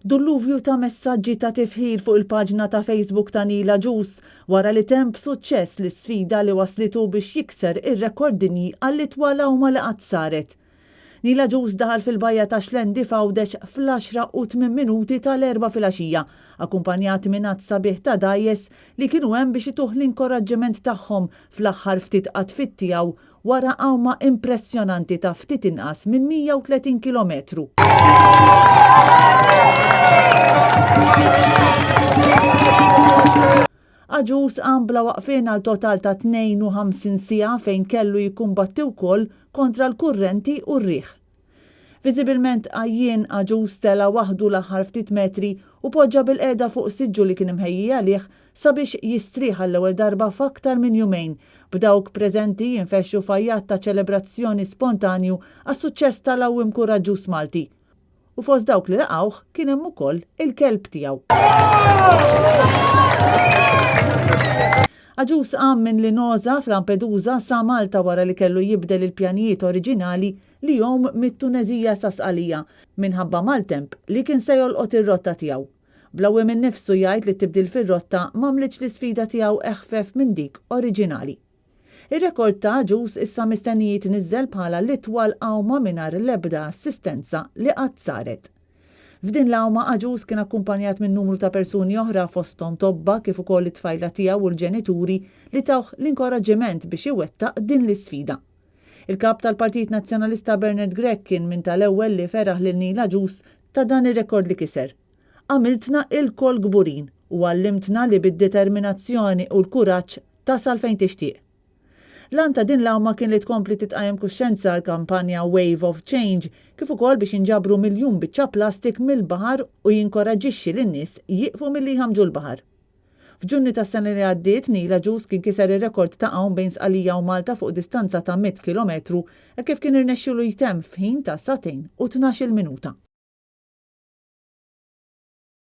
Dulluvju ta' messaġġi ta' tifħir fuq il-paġna ta' Facebook ta' Neil Agius wara li temm b'suċċess l-isfida li wasslitu biex jikser ir-rekord dinji għall-itwal għawma li qatt saret. Neil Agius daħal fil-bajja ta' Xlendi f'Għawdex fl-għaxra u tminn minuti tal-Erbgħa filgħaxija, akkumpanjat minn għadd sabiħ ta' dgħajjes li kienu hemm biex ituh l-inkoraġġiment tagħhom fl-aħħar ftit qatfiet tiegħu wara għawma impressjonanti ta' ftit inqas minn 130 kilometru. Agius qam bla waqfien għal total ta' 52 siegħa fejn kellu jikkumbatti wkoll kontra l-kurrenti u r-riħ. Viżibilment għajjien, Agius tela' waħdu l-aħħar ftit metri u poġġa bilqiegħda fuq siġġu li kien imħejji għalih sabiex jistrieħ għall-ewwel darba f'aktar minn jumejn, b'dawk preżenti jinfexxu f'għajjat ta' ċelebrazzjoni spontanju għas-suċċess tal-għawwiem kuraġġuż Malti. U fost dawk li laqgħuh kien hemm ukoll il-kelb tiegħu. Agius qam minn Linosa f'Lampedusa sa Malta wara li kellu jibdel il-pjanijiet oriġinali li jgħum mit-Tuneżija sa Sqalija minħabba maltemp li kien se jolqot ir-rotta tiegħu. Bl-għawwiem innifsu jgħid li t-tibdil fir-rotta m'għamlitx l-isfida tiegħu eħfef minn dik oriġinali. Ir-rekord ta' Agius issa mistenni jitniżżel bħala l-itwal għawma mingħajr l-ebda assistenza li qatt saret. F'din l-għawma Agius kien akkumpanjat minn numru ta' persuni oħra fosthom tobba kif ukoll it-tfajla tiegħu u l-ġenituri li tawh l-inkoraġġiment biex iwettaq din l-isfida. Il-Kap tal-Partit Nazzjonalista Bernard Grech kien minn tal-ewwel li feraħ lil Neil Agius ta' dan ir-rekord li kiser. Għamiltna ilkoll kburin u għallimtna li bid-determinazzjoni u l-kuraġġ tasal fejn tixtieq. L-għan ta' din l-għawma kien li tkompli titqajjem kuxjenza għall-kampanja Wave of Change kif ukoll biex jinġabru miljun biċċa plastik mill-baħar u jinkoraġġixxi lin-nies jieqfu milli jħammġu l-baħar. F'Ġunju tas-sena li għaddiet, Neil Agius kien kiser ir-rekord ta' għawm bejn Sqallija u Malta fuq distanza ta' 100 kilometru hekk kif kien irnexxielu jtemm f'ħin ta' sagħtejn u 12-il minuta.